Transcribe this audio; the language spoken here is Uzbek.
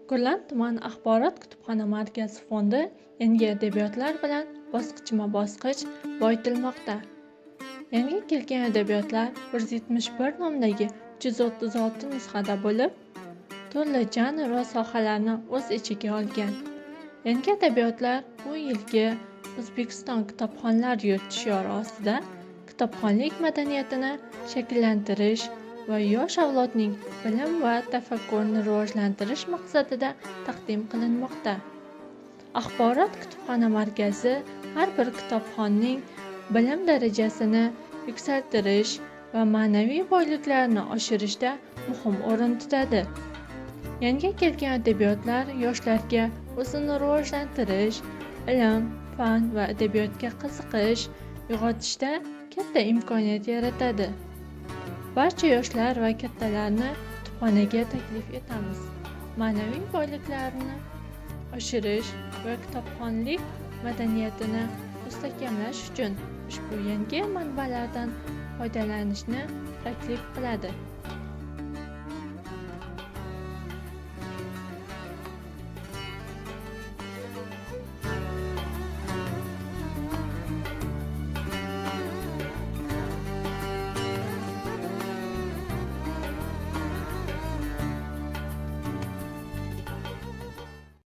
Ko'rlan tuman axborot kutubxona markazi fondi yangi adabiyotlar bilan bosqichma-bosqich boyitilmoqda. Yangi kelgan adabiyotlar 171 nomdagi 336 nusxada bo'lib, turli janr va sohalarni o'z ichiga olgan. Yangi adabiyotlar bu yilgi O'zbekiston kitobxonlar yurti shiori ostida kitobxonlik madaniyatini shakllantirish va yosh avlodning bilim va tafakkurini rivojlantirish maqsadida taqdim qilinmoqda. Axborot kutubxona markazi har bir kitobxonning bilim darajasini yuksaltirish va ma'naviy boyliklarini oshirishda muhim o'rin tutadi. Yangi kelgan adabiyotlar yoshlarga o'zini rivojlantirish, ilm, fan va adabiyotga qiziqish uyg'otishda katta imkoniyat yaratadi. Barcha yoshlar va kattalarni kutubxonaga taklif etamiz. Ma'naviy boyliklarini oshirish va kitobxonlik madaniyatini mustahkamlash uchun ushbu yangi manbalardan foydalanishni taklif qiladi.